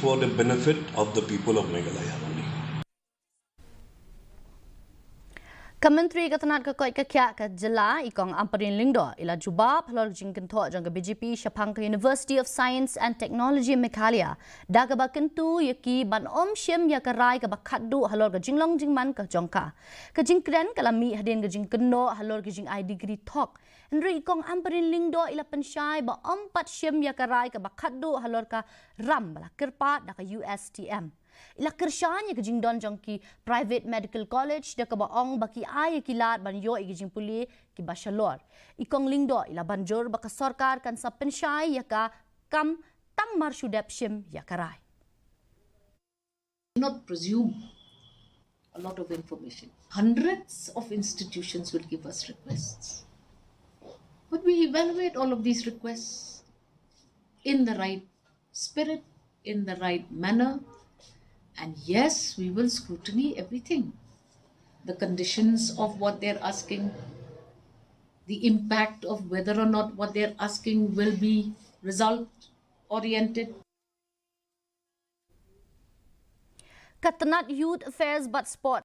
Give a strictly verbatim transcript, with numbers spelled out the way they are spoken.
for the benefit of the people of Meghalaya only. Ka Myntri ka tnat ka koit ka khiah ka jylla i kong Ampareen Lyngdoh i la jubab halor ka jingkynthoh jong ka B J P shaphang ka University of Science and Technology Meghalaya da kaba kyntu ïa ki ban ym shim ïa ka rai kaba khatduh halor ka jinglong jingman ka jong ka. Ka jingkren ka la mih hadien ka jingkynnoh halor ka jingai degree thok. Hynrei i kong Ampareen Lyngdoh i la pynshai ba ym pat shim ïa ka rai kaba khatduh halor ka ram ba la kyrpad da ka U S T M. I la kyrshan ïa ka jingdon jong ki private medical college da kaba ong ba ki ai ïa ki lad ban ïoh ïa ki jingpule kiba shalor. I kong Lyngdoh i la ban jur ba ka sorkar kan sa pynshai ïa ka kam tang mar shu dep shim ïa ka rai. Not presume a lot of information. Hundreds of institutions will give us requests. But we evaluate all of these requests in the right spirit, in the right manner. And yes, we will scrutiny everything. The conditions of what they're asking, the impact of whether or not what they're asking will be result oriented. Ka tnat Youth Affairs bad Sport